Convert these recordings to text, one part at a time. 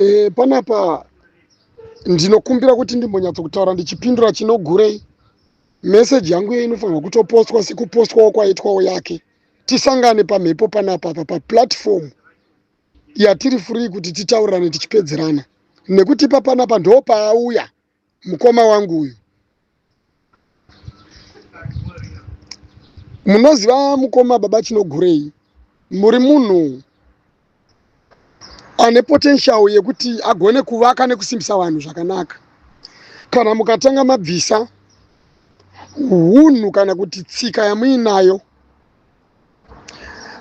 E, panapa ndinokumbira kuti ndimbonyatsokutaura ndichipindura Chinogurei. Meseji yangu iyo inofanirwa kutopostwa sekupostwawo kwaitwawo yake. Tisangane pamhepo panapa apa paplatform yatiri free kuti titaurirane tichipedzerana, nekuti ipa panapa ndopaauya mukoma wangu uyu. Munoziva mukoma baba Chinogurei, muri munhu ane potential yekuti agone kuvaka nekusimbisa vanhu zvakanaka. Kana mukatanga mabvisa hunhu kana kuti tsika yamuinayo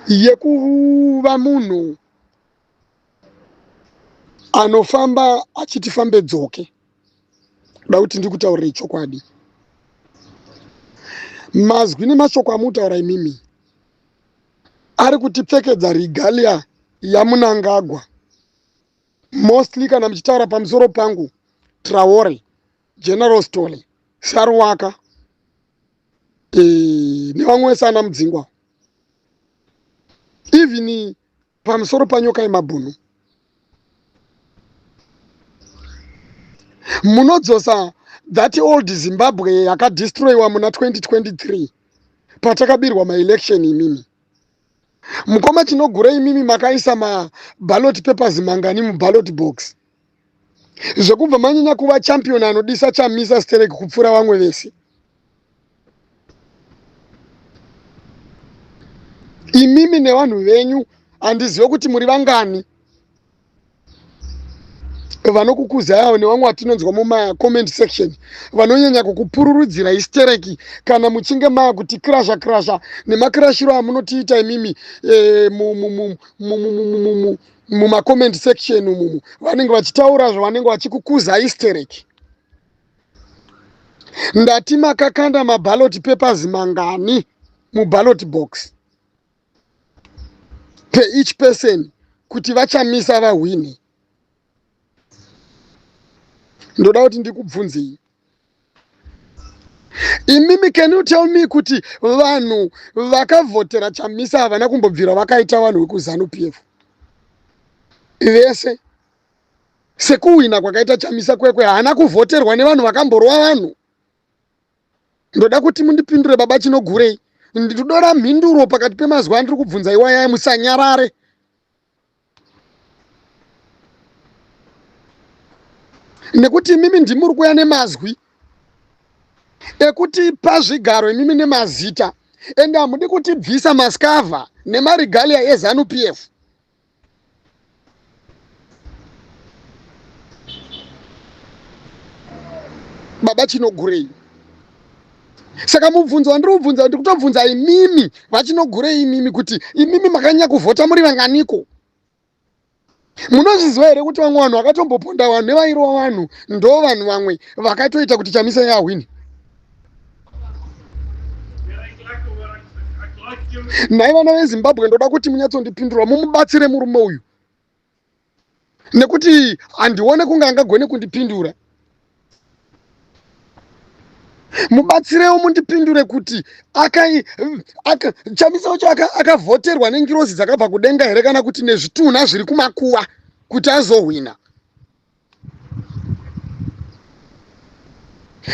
yekuva munhu anofamba achiti fambe dzoke, da kuti ndikutaurire chokwadi, mazwi nemashoko amutaura imimi ari kutipfekedza regalia yaMunangagwa, mostly kana muchitaura pamusoro pangu, Traore, General Stole, Saruwaka e, nevamwe vese ana Mudzingwa, even pamusoro paNyoka yemabhunu. Munodzosa that old Zimbabwe yakadestroyiwa muna 2023 patakabirwa maelection. Imimi mukoma Chinogura, imimi makaisa maballot papers mangani muballot box zvekubva manyanya kuva champion anodisa Chamisa sterek kupfuura vamwe vese? Imimi nevanhu venyu, handizive kuti muri vangani vanokukuzai avo nevamwe vatinonzwa mumacomment section vanonyanya kukupururudzira istereki kana muchinge maakuti krasha krasha nemakrashiro amunotiita imimi eh, mumacomment section umumu, vanenge vachitaura zvavanenge vachikukuza istereki. Ndati makakanda maballot papers mangani muballot box per each person kuti vaChamisa vahwini? Ndoda kuti ndikubvunzei imimi, can you tell me kuti vanhu vakavhotera Chamisa havana kumbobvira vakaita vanhu vekuZanu PF vese? Sekuhwina kwakaita Chamisa kwekwe, haana kuvhoterwa nevanhu vakamborwa vanhu. Ndoda kuti mundipindure, baba Chinogurei. Ndidora mhinduro pakati pemazwi andiri kubvunza iwayaya. Musanyarare, nekuti imimi ndimuri kuya nemazwi ekuti pazvigaro imimi nemazita, ende hamudi kutibvisa maskava nemaregalia eZanu PF. Baba Chinogurei, saka mubvunzo wandiri kubvunza, ndiri kutobvunza imimi vaChinogurei, imimi kuti imimi makanyanya kuvhota muri vanganiko? Munozviziva here kuti vamwe vanhu vakatomboponda vanhu nevairova vanhu ndo vanhu vamwe vakatoita kuti Chamisa yahwini? Nhai vana veZimbabwe, ndoda kuti munyatsondipindura, mumubatsire murume uyu, nekuti handione kunge angagone kundipindura. Mubatsirewo mundipindure kuti akai aka, Chamisa wacho akavhoterwa aka nengirozi dzakabva kudenga here kana kuti nezvitunha zviri kumakuva kuti azohwina?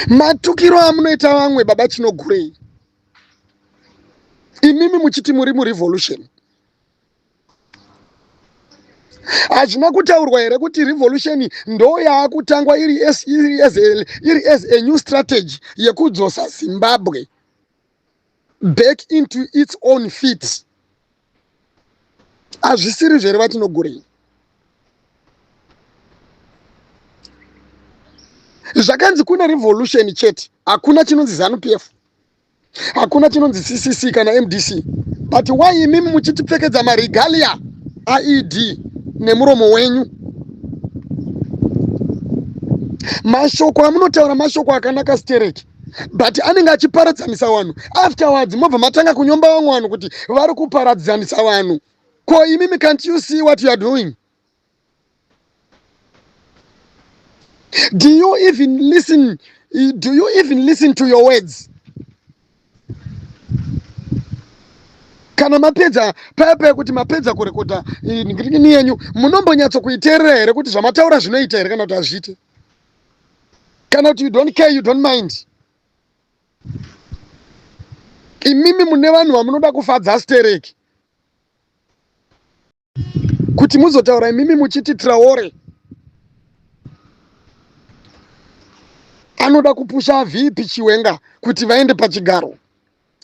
Matukiro amunoita vamwe, baba Chinogurei, imimi muchiti muri murevolution, hazvina kutaurwa here kuti revolution ndo yaakutangwa iri as, iri as, a, iri as a new strategy yekudzosa Zimbabwe back into its own feet? Hazvisiri zvere, vaChinogurei? Zvakanzi kune revolution chete, hakuna chinonzi ZANU PF, hakuna chinonzi CCC kana MDC. But why imimi muchitipfekedza maregalia aED nemuromo wenyu? Mashoko amunotaura mashoko akanaka stereki, but anenge achiparadzanisa vanhu. Afterwards mobva matanga kunyomba vamwe vanhu kuti vari kuparadzanisa vanhu. Ko imimi, can't you see what you are doing? Do you even listen? Do you even listen to your words? Kana mapedza paya paya kuti mapedza kurekodha ngirini yenyu, munombonyatso kuiteerera here kuti zvamataura zvinoita here kana kuti hazviite? Kana kuti you don't care, you don't mind? Imimi mune vanhu vamunoda kufadza stereki kuti muzotaura imimi muchiti Traore anoda kupusha VP Chiwenga kuti vaende pachigaro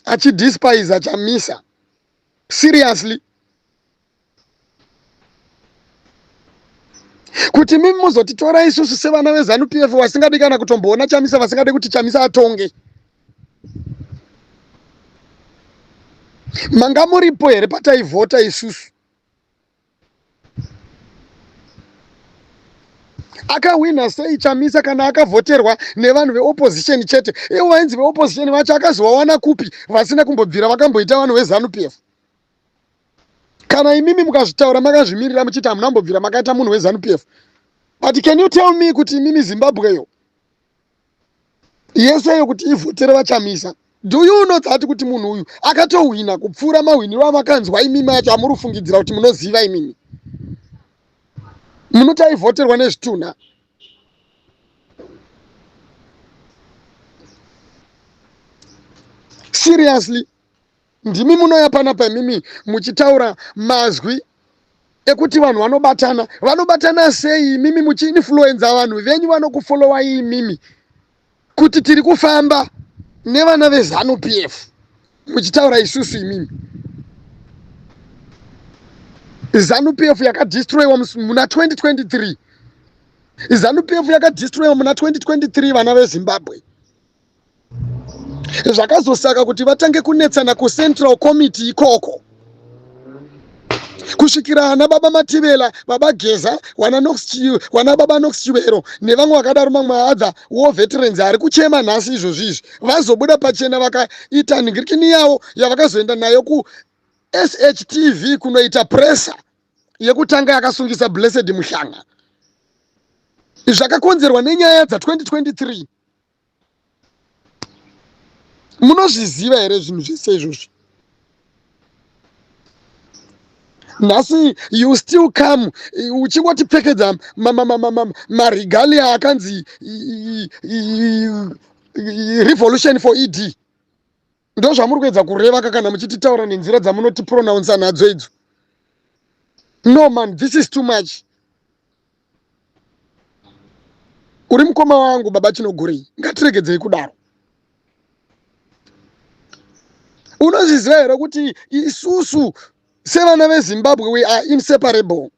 achidespise Chamisa. Seriously, kuti mimi muzotitora isusu sevana veZanu PF vasingadi kana kutomboona Chamisa, vasingadi kuti Chamisa atonge. Manga muripo here pataivhota isusu? Akahwina sei Chamisa kana akavhoterwa nevanhu veopposition chete? Ivo vainzi veopposition vacho akazovawana kupi vasina kumbobvira vakamboita vanhu veZanu PF? Kana imimi mukazvitaura makazvimirira muchiti hamuna kumbobvira makaita munhu weZanu PF, but can you tell me kuti imimi Zimbabweyo yese iyo kuti ivhotere vaChamisa, do you know that kuti munhu uyu akatohwina kupfuura mahwiniro amakanzwa imimi acho amuri kufungidzira kuti munoziva imimi? Munoti aivhoterwa nezvitunha. Seriously, ndimi munouya panapa imimi muchitaura mazwi ekuti vanhu vanobatana. Vanobatana sei imimi muchiinfluenza vanhu venyu vanokufolowai imimi kuti tiri kufamba nevana veZanu PF, muchitaura isusu imimi? ZANU PF yakadestroyiwa muna 2023. ZANU PF yakadestroyiwa muna 2023, vana veZimbabwe. Zvakazosaka kuti vatange kunetsana kuCentral Committee ikoko kusvikira ana baba Mativela, baba Geza, wana baba Nox Chivero nevamwe vakadaro, mamwe other war veterans ari kuchema nhasi izvozvi izvi, vazobuda pachena vakaita nhingirikini yavo yavakazoenda nayo kuSHTV kunoita pressa yekutanga yakasungisa Blessed Muhlanga, zvakakonzerwa nenyaya dza2023. Munozviziva here zvinhu zvese izvozvi? Nhasi you still come uchingotipfekedza maregalia akanzi revolution for ED. Ndo zvamuri kuedza kureva ka kana muchititaura nenzira dzamunotipronounsa nadzo idzo? No man, this is too much. Uri mukoma wangu, baba Chinogurei, ngatiregedzei kudaro. Unozviziva here kuti isusu sevana veZimbabwe we are inseparable?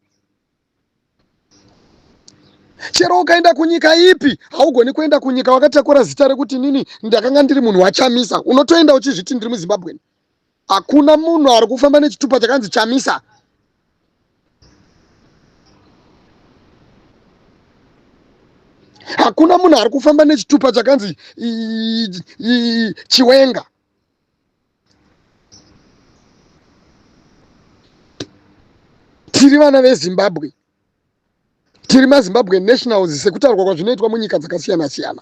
Chero ukaenda kunyika ipi, haugoni kuenda kunyika wakatakura zita rekuti nini ndakanga ndiri munhu waChamisa. Unotoenda uchizviti ndiri muZimbabwe. Hakuna munhu ari kufamba nechitupa chakanzi Chamisa. Hakuna munhu ari kufamba nechitupa chakanzi Chiwenga. Tiri vana veZimbabwe, tiri maZimbabwe nationals sekutaurwa kwazvinoitwa munyika dzakasiyana siyana.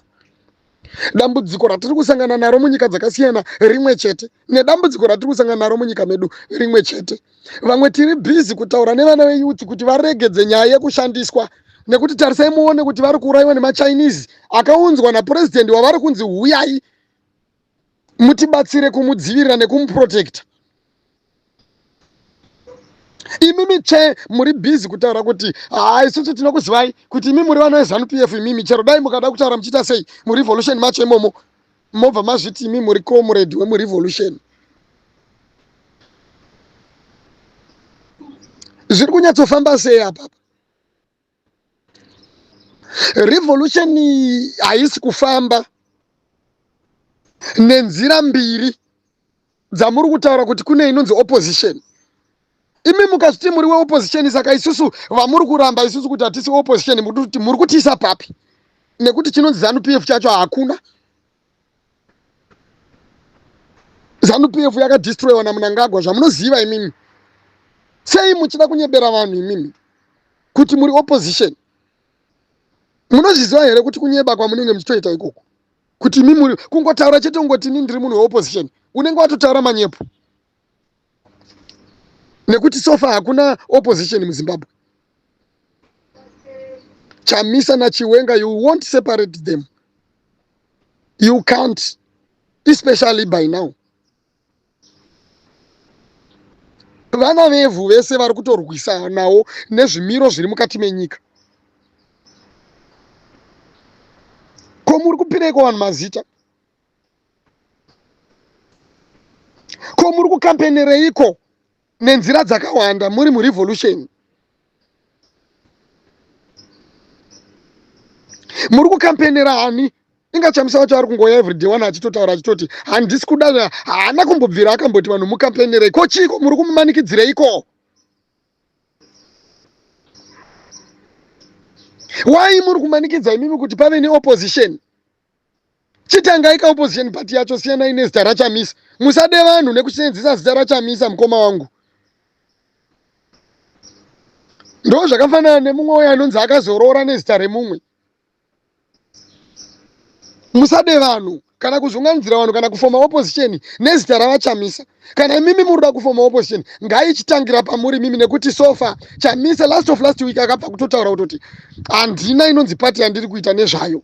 Dambudziko ratiri kusangana naro munyika dzakasiyana rimwe chete nedambudziko ratiri kusangana naro munyika medu rimwe chete. Vamwe tiri bhizi kutaura nevana veyouth kuti varegedze nyaya yekushandiswa, nekuti tarisai muone kuti vari kuurayiwa nemaChinese akaunzwa napurezidendi wavari kunzi huyai mutibatsire kumudzivirira nekumuprotecta. Imimi tsve muri bhizi kutaura kuti haa, isusu tinokuzivai kuti imi muri vana veZanu PF. Imimi chero dai mukada kutaura muchiita sei murevolution macho imomo, mobva mazviti imi muri comrade wemurevolution. Zviri kunyatsofamba sei apapa? Revolution haisi kufamba nenzira mbiri dzamuri kutaura kuti kune inonzi opposition. Imi mukazviti muri weopposition, saka isusu vamuri kuramba isusu kuti hatisi opposition, muri kutiisa papi? Nekuti chinonzi ZANU PF chacho hakuna. ZANU PF yakadestroyiwa naMunangagwa, zvamunoziva imimi. Sei muchida kunyebera vanhu imimi kuti muri opposition? Munozviziva here kuti kunyeba kwamunenge muchitoita ikoko, kuti imi muri kungotaura chete, kungoti ini ndiri munhu weopposition, unenge watotaura manyepo. Nekuti sofa hakuna opposition muZimbabwe. Chamisa naChiwenga, you won't separate them. You can't, especially by now. Vana vevhu vese vari kutorwisanawo nezvimiro zviri mukati menyika. Ko muri kupireiko vanhu mazita? Ko muri kukampenereiko nenzira dzakawanda muri murevolution? Muri kukampenera ani? Inga Chamisa wacho ari kungoya everyday one achitotaura achitoti handisi kuda, haana kumbobvira akamboti vanhu mukampenerei. Ko chiiko muri kumumanikidzireiko? Why muri kumanikidza imimi kuti pave neopposition? Chitangai ka opposition party yacho, siyanai nezita raChamisa. Musade vanhu nekusenzesa zita raChamisa, mukoma wangu. Ndo zvakafanana nemumwe uyo anonzi akazoroora nezita remumwe. Musade vanhu kana kuzunganidzira vanhu kana kufoma opposition nezita ravaChamisa. Kana imimi muri kuda kufoma opposition, ngaichitangira pamuri imimi, nekuti sofa Chamisa last of last week akabva kutotaura kutoti handina inonzi party yandiri kuita nezvayo.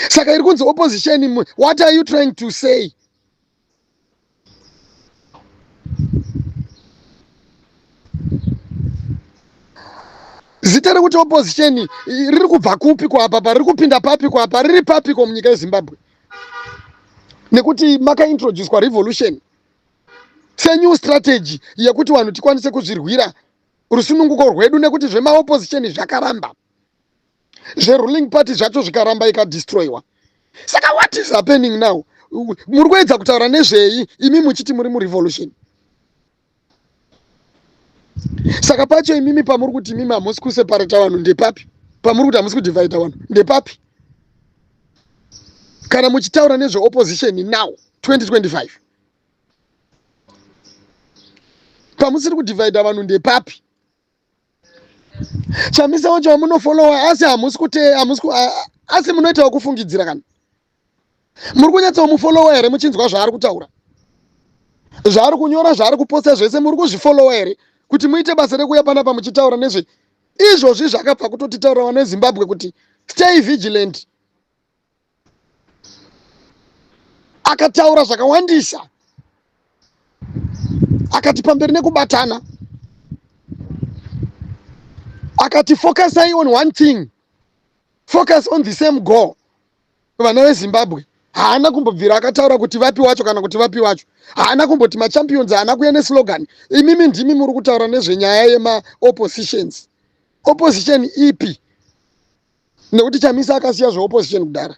Saka iri kunzi opposition, what are you trying to say? Zita rekuti opposition riri kubva kupi kwapa, pariri kupinda papi kwapa, riri papiko munyika yeZimbabwe? Nekuti makaintroducwa revolution senew strategy yekuti vanhu tikwanise kuzvirwira rusununguko rwedu, nekuti zvemaopposition zvakaramba, zveruling party zvacho zvikaramba, ikadestroyiwa. Saka what is happening now? Muri kuedza kutaura nezvei imi muchiti muri murevolution? Saka pacho imimi pamuri kuti imimi hamusi kuseparata vanhu ndepapi? Pamuri kuti hamusi kudivhaida vanhu ndepapi? Kana muchitaura nezveopposition now 2025, pamusiri kudivhaida vanhu ndepapi? Chamisa wacho wamunofolowa, asi hamusi kute hamusi asi munoitawo kufungidzira. Kana muri kunyatsomufollowa here, muchinzwa zvaari kutaura, zvaari kunyora, zvaari kuposta zvese, muri kuzvifolowa here kuti muite basa rekuuya panapa muchitaura nezve izvozvi zvakabva kutotitaura vana veZimbabwe kuti stay vigilant? Akataura zvakawandisa, akati pamberi nekubatana, akati focusai on one thing, focus on the same goal, vana veZimbabwe. Haana kumbobvira akataura kuti vapi wacho kana kuti vapi wacho. Haana kumboti machampions, haana kuya neslogan. Imimi ndimi muri kutaura nezvenyaya yemaoppositions. Opposition ipi? Nekuti Chamisa akasiya zveopposition kudhara.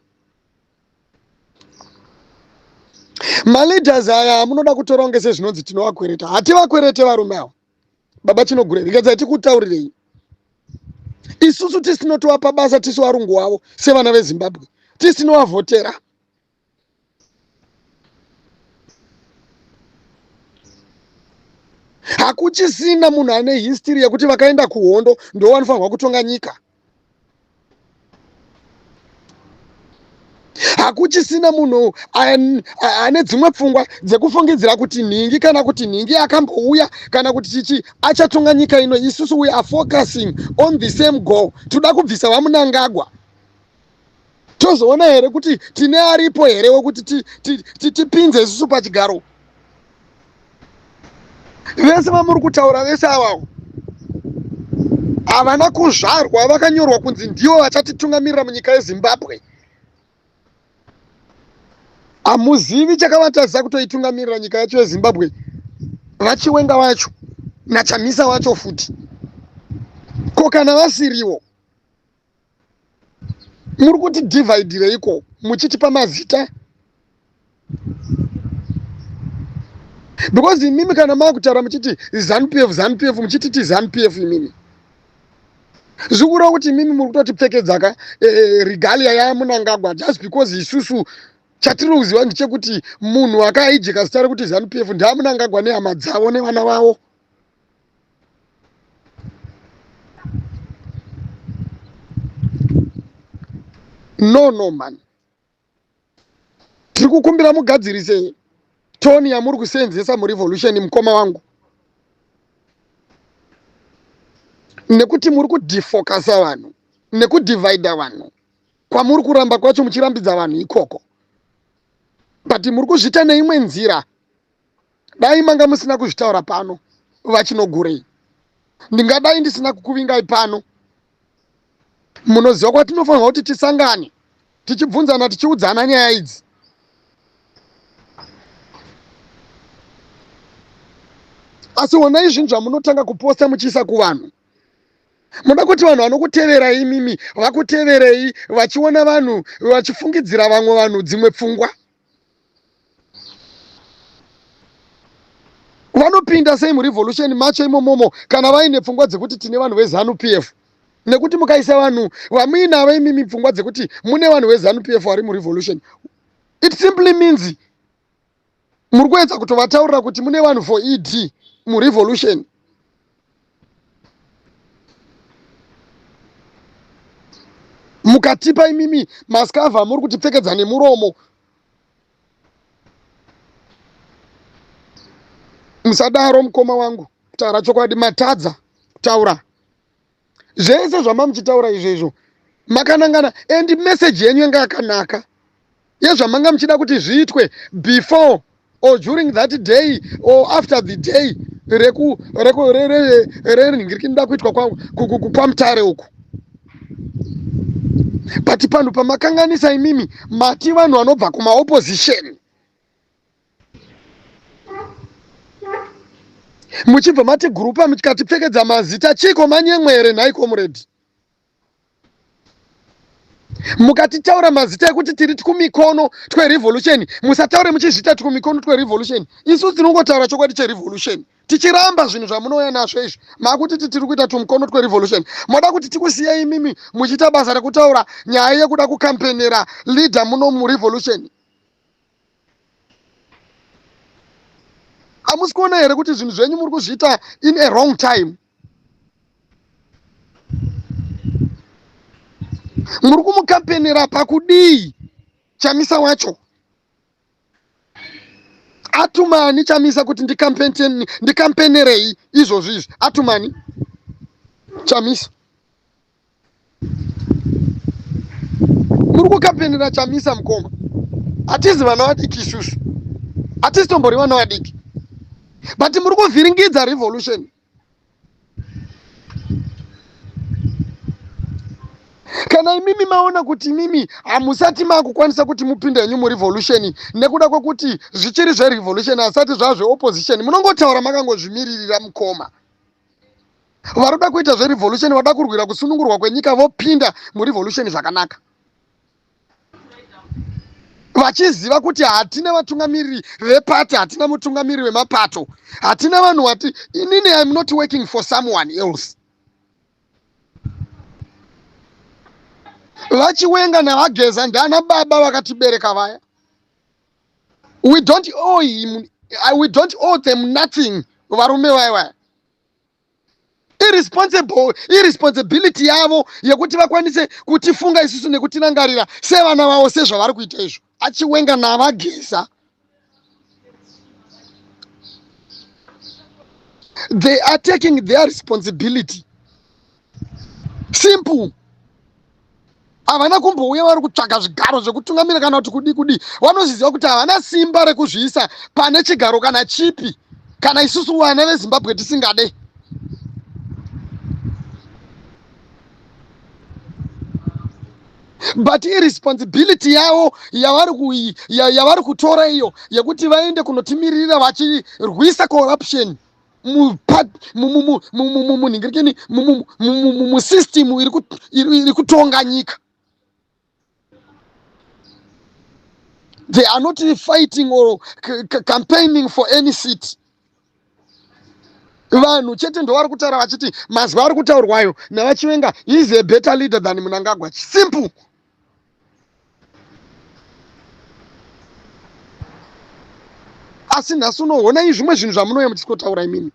Maleaders aya munoda kutora kunge sezvinonzi tinovakwereta. Hativakwerete varume ava. Baba Chinogure, regedzai tikutaurirei. Isusu tisinotovapa basa, tisu varungu wavo sevana veZimbabwe, tisinovavhotera. Hakuchisina munhu ane history yekuti vakaenda kuhondo ndo vanofanirwa kutonga nyika. Hakuchisina munhu ane dzimwe pfungwa dzekufungidzira kuti nhingi kana kuti nhingi akambouya kana kuti chichi achatonga nyika ino. Isusu we are focusing on the same goal, toda kubvisa vaMunangagwa. Tozoona here kuti tine aripo here wekuti tipinze isusu pachigaro? Vese vamuri kutaura vese avavo havana kuzvarwa vakanyorwa kunzi ndivo vachatitungamirira munyika yeZimbabwe. Hamuzivi chakavatadzisa kutoitungamirira nyika yacho yeZimbabwe, vaChiwenga vacho naChamisa wacho futi. Ko kana vasiriwo, muri kuti divhidireiko muchitipa mazita? Because imimi kana maakutaura muchiti ZANUPF, ZANUPF, muchititi ZANUPF, imimi zviri kureva kuti imimi muri kutotipfekedzaka regalia yaMunangagwa, just because isusu chatiri kuziva ndechekuti munhu akaijeka zita rekuti ZANUPF ndeaMunangagwa nehama dzavo nevana vavo. No, no man, tiri kukumbira mugadzirise. Toni yamuri kuseenzesa murevolution mukoma wangu. Nekuti muri kudefocasa vanhu nekudivhaidha vanhu kwamuri kuramba kwacho muchirambidza vanhu ikoko. But muri kuzviita neimwe nzira. Dai manga musina kuzvitaura pano vaChinogurei. Ndingadai ndisina kukuvingai pano. Munoziva kwatinofanirwa kuti tisangane tichibvunzana tichiudzana nyaya idzi. Asi honai zvinhu zvamunotanga kuposta muchiisa kuvanhu. Munoda kuti vanhu vanokuteverai imimi vakuteverei vachiona vanhu vachifungidzira vamwe vanhu dzimwe pfungwa. Vanopinda sei murevolution macho imomomo kana vaine pfungwa dzekuti tine vanhu veZanu PF? Nekuti mukaisa vanhu vamuinavo imimi pfungwa dzekuti mune vanhu veZanu PF vari murevolution, it simply means muri kuedza kutovataurira kuti mune vanhu for ED murevolution. Mukatipa imimi maskavha amuri kutipfekedza nemuromo, musadaro mukoma wangu, kutaura chokwadi matadza kutaura zvese zvamamuchitaura izvo izvo makanangana and message yenyu yanga yakanaka yezvamanga muchida kuti zviitwe before or during that day or after the day renhingirikinoda kuitwa kwamutare uku. But panhu pamakanganisa imimi mati vanhu vanobva kumaopposition muchibva mati gurupa muchikatipfekedza mazita chiko manyemwe here nhai comrade? Mukatitaura mazita ekuti tiri twumikono twerevolution, musataure muchizviita twumikono twerevolution. Isu tinongotaura chokwadi cherevolution tichiramba zvinhu zvamunouya nazvo izvi. Makutiti tiri kuita twumikono twerevolution, moda kuti tikusiyei imimi muchiita basa rekutaura nyaya yekuda kukampenera leader muno murevolution. Hamusi kuona here kuti zvinhu zvenyu muri kuzviita in a wrong time? Muri kumukampenera pakudii Chamisa wacho? Atumani Chamisa kuti ndikampenerei izvozvi izvi? Atumani Chamisa? Muri kukampenera Chamisa mukoma. Hatizi vana vadiki isusu, hatisi tombori vana vadiki, but muri kuvhiringidza revolution. Kana imimi maona kuti imimi hamusati makukwanisa kuti mupinde henyu murevolution nekuda kwekuti zvichiri zverevolution asati zvazveopposition, munongotaura makangozvimiririra mukoma. Varoda kuita zverevolution, vada kurwira kusunungurwa kwenyika, vopinda murevolution zvakanaka, vachiziva kuti hatina vatungamiriri vepati, hatina mutungamiriri wemapato, hatina vanhu vati inini I'm not working for someone else. VaChiwenga naVaGeza ndana baba vakatibereka vaya. We don't owe him, we don't owe them nothing varume vaya vaya. Irresponsible, irresponsibility yavo yekuti vakwanise kutifunga isusu nekutirangarira sevana vavo sezvavari kuita izvo. Achiwenga naVaGeza, they are taking their responsibility. Simple. Havana kumbouya vari kutsvaga zvigaro zvekutungamira kana kuti kudi kudi. Vanozviziva kuti havana simba rekuzviisa pane chigaro kana chipi, kana isusu vana veZimbabwe tisingade. But irresponsibility yavo yavari kutora iyo yekuti vaende kunotimirira vachirwisa corruption munhingirikini musystem iri kutonga nyika. They are not fighting or campaigning for any seat. Vanhu chete ndovari kutaura vachiti mazwi ari kutaurwayo navaChiwenga, he is a better leader than Mnangagwa. Simple. Asi nhasi unoonai zvimwe zvinhu zvamunouya muchisikotaura imimi.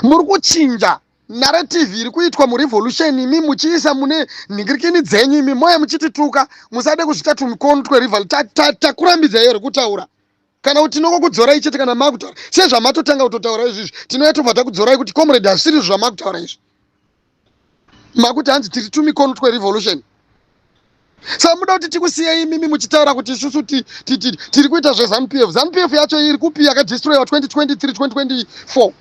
Muri kuchinja Narrative iri kuitwa murevolution imi muchiisa mune nhingirikini dzenyu imi moya muchitituka musade kuzvita tumikono twerival takurambidzai here kutaura kana kuti tinongokudzorai chete kana makutaura sezvamatotanga kutotaura izvizvi tinouya tobva takudzorai kuti comrade hazvisiri zvamakutaura izvi makuti hanzi tiri tumikono twerevolution saka muda kuti tikusiyei imimi muchitaura kuti isusu tiri kuita zvezanup f zanup f yacho iri kupi yakadestroyiwa 2023 2024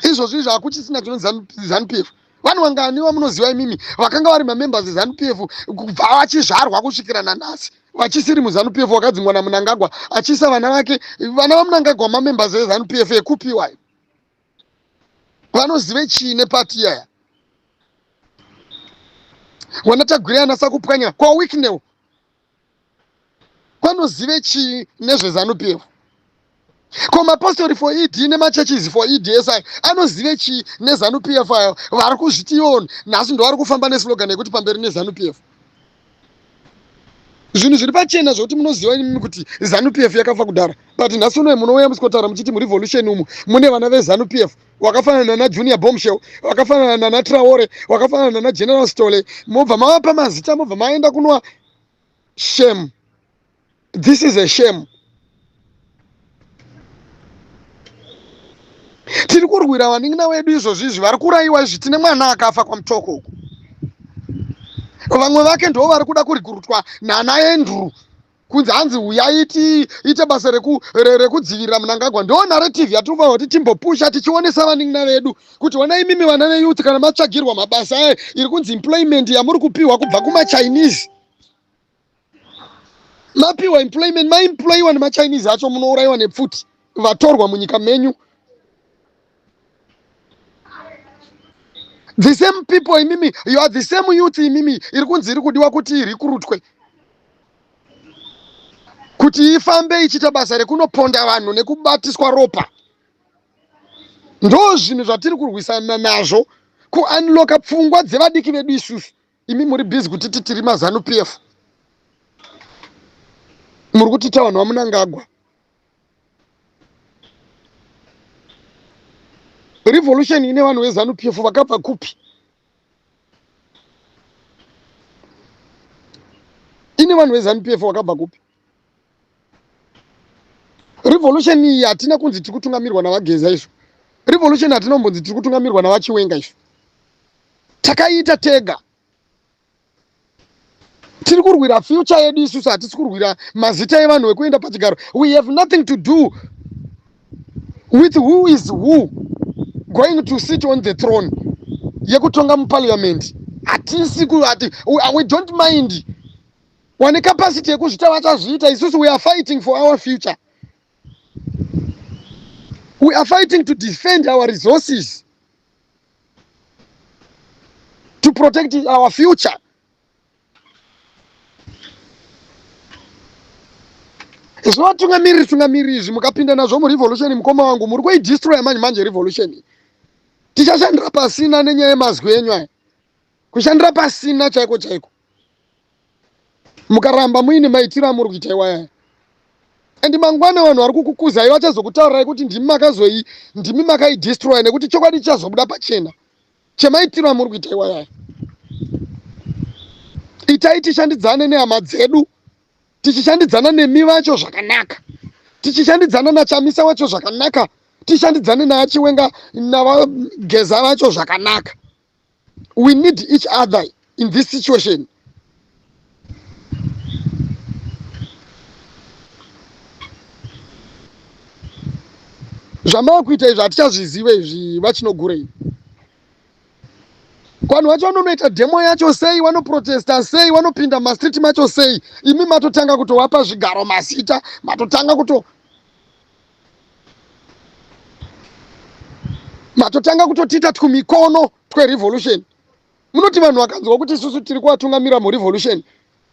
izvozvi izvo hakuchisina chinonzi zanup f vanhu vangani vamunoziva imimi vakanga vari mamembers ezanup f kubva vachizvarwa kusvikira nanhasi vachisiri muzanup f wakadzingwa namunangagwa achiisa vana vake vana vamunangagwa mamembers ezanup f ekupiwa vanozive chii nepati iyaya wana tagwirei ana sakupwanya kwawicknel vanozive chii nezvezanu pf ko mapostori for ed nemachurches for edsi anozive chii nezanu pf ayo vari kuzviti ivo nhasi ndovari kufamba neslogan yekuti pamberi nezanu pf zvinhu zviri pachena zvekuti munoziva imimi kuti zanu pf yakafa kudhara but nhasi unoye munouya musikotaura muchiti murevolution umu mune vana vezanu pf wakafanana nana junior bombshell wakafanana nana traore wakafanana nana general stole mobva mavapa mazita mobva maenda kunwa shame this is a shame tiri kurwira vanin'ina wedu izvozvi izvi vari kuraiwa izvi tine mwana akafa kwamutoko uku vamwe vake ndo vari kuda kurikurutwa nana andrew kunzi hanzi huyai tiite basa rekudzivirira munangagwa ndo narrative yatinofanira kuti timbopusha tichionesa vanin'ina vedu kuti ona imimi vana veyouth kana matsvagirwa mabasa aya iri kunzi employment yamuri kupiwa kubva kumachinese mapiwa employment maemployiwa nemachinese acho munourayiwa nepfuti vatorwa munyika menyu the same people imimi you are the same youth imimi iri kunzi iri kudiwa kuti irikurutwe kuti ifambe ichiita basa rekunoponda vanhu nekubatiswa ropa ndo zvinhu zvatiri kurwisana nazvo kuunlocka pfungwa dzevadiki vedu isusu imi muri busy kutiti tiri mazanu p f muri kutita vanhu vamunangagwa revolution ine vanhu vezanu p f vakabva kupi ine vanhu vezanu p f vakabva kupi revolution iyi hatina kunzi tiri kutungamirwa navageza izvo revolution hatina kumbonzi tiri kutungamirwa navachiwenga izvo takaita tega tiri kurwira future yedu isusu hatisi kurwira mazita evanhu vekuenda pachigaro we have nothing to do with who is who going to sit on the throne yekutonga muparliament hatisi ati we don't mind wane capacity yekuzvita vachazviita isusu we are fighting for our future we are fighting to defend our resources to protect our future zvivatungamiriri tungamiriri izvi mukapinda nazvo murevolution mukoma wangu muri kuidestroya manje manje revolution tichashandira pasina nenyaya yemazwi enyu aya kushandira pasina chaiko chaiko mukaramba muine maitiro amuri kuita iwaya and mangwana vanhu vari kukukuzai vachazokutaurirai kuti ndimi makazoi ndimi makaidestroya nekuti chokwadi chichazobuda pachena chemaitiro amuri kuita iwayaya itai tishandidzane nehama dzedu tichishandidzana nemi vacho zvakanaka tichishandidzana nachamisa wacho zvakanaka tishandidzane naachiwenga navageza vacho zvakanaka we need each other in this situation zvamava kuita izvi hatichazvizive izvi vachinogurei vanhu vacho vanonoita demo yacho sei vanoprotesta sei vanopinda mumastreet macho sei imi matotanga kutovapa zvigaro mazita matotanga kuto matotanga kutotiita twumikono twerevolution munoti vanhu vakanzwa kuti isusu tiri kuvatungamira murevolution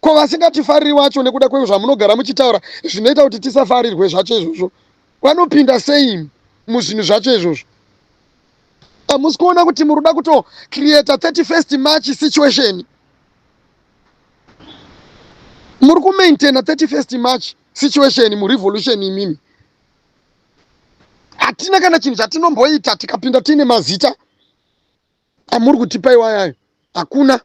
ko vasingatifariri wacho nekuda kwezvamunogara muchitaura zvinoita kuti tisafarirwe zvacho izvozvo vanopinda sei muzvinhu zvacho izvozvo hamusi kuona kuti muri kuda kutocreata 31st march situation muri kumaintaina 31st march situation murevolution imimi Hatina kana chinhu chatinomboita tikapinda tiine mazita amuri kutipa iwayayo, hakuna.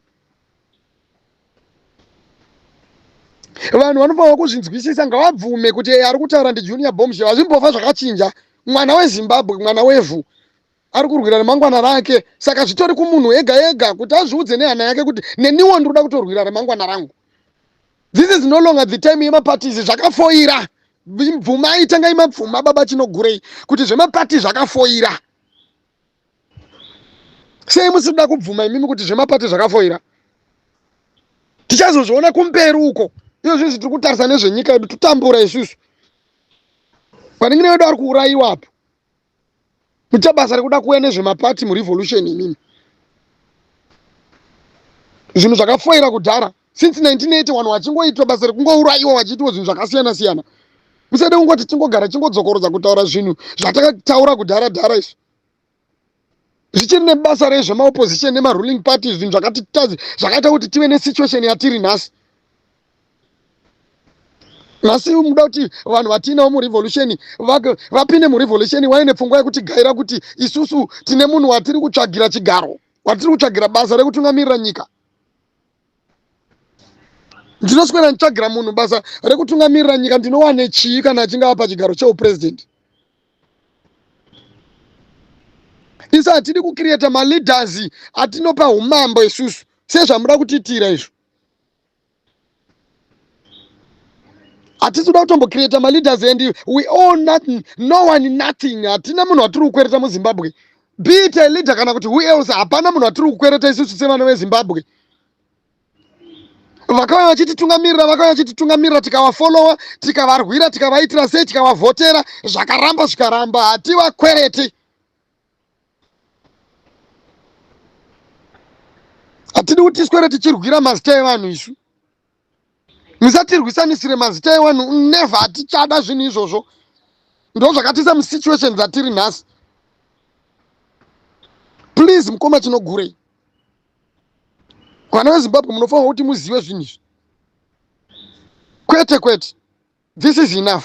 Vanhu vanofanira kuzvinzwisisa, ngavabvume kuti ari kutaura ndiJunior Bombshell. Hazvimbofa zvakachinja. Mwana weZimbabwe, mwana wevhu, ari kurwira remangwana rake. Saka zvitori kumunhu ega ega kuti azviudze nehana yake kuti neniwo ndiri kuda kutorwira remangwana rangu. This is no longer the time yemaparties. Zvakafoira. Bvumai, tangai mabvuma, baba Chinogurei, kuti zvemapati zvakafoira. Sei musiri kuda kubvuma imimi kuti zvemapati zvakafoira? Tichazozviona kumberi uko. Iyo zvinhu tiri kutarisa nezvenyika yedu, totambura isusu. Vanin'ina vedu vari kuurayiwa apo. Mucha basa rekuda kuuya nezvemapati murevolution imimi. Zvinhu zvakafoira kudhara since 1980, vanhu vachingoitwa basa rekungourayiwa, vachiitwa zvinhu zvakasiyana siyana. Musade kungoti tingogara chingodzokorodza kutaura zvinhu zvatakataura kudhara dhara. Izvi zvichiri nebasa rezvemaopposition nemaruling parties, zvinhu zvakatitazi zvakaita kuti tive nesituation yatiri nhasi. Nhasi muda kuti vanhu vatiinawo murevolution vapinde murevolution waine pfungwa yekuti gaira kuti isusu tine munhu watiri kutsvagira chigaro, watiri kutsvagira basa rekutungamirira nyika. Ndinoswera nditsvagira munhu basa rekutungamirira nyika, ndinowane chii kana achinge apa chigaro cheupresident? Isu hatidi kucreata maleaders atinopa umambo isusu sezvamuda kutiitira izvo. Hatisi kuda kutombocreata maleaders and we owe nothing, no one nothing. Hatina munhu watiri kukwereta muZimbabwe, be it a leader kana kuti who else. Hapana munhu watiri kukwereta isusu sevana veZimbabwe. Vakauya vachititungamirira, vakauya vachititungamirira, tikavafollowa, tikavarwira, tikavaitira sei, tikavavhotera, zvakaramba zvikaramba, hativakwereti. Hatidi kuti tiswere tichirwira mazita evanhu isu. Musatirwisanisire mazita evanhu, never. Hatichada zvinhu izvozvo. Ndo zvakatiisa musituation dzatiri nhasi. Please, mukoma Chinogurei, vana veZimbabwe munofanira kuti muzive zvinhu izvi. Kwete, kwete, this is enough.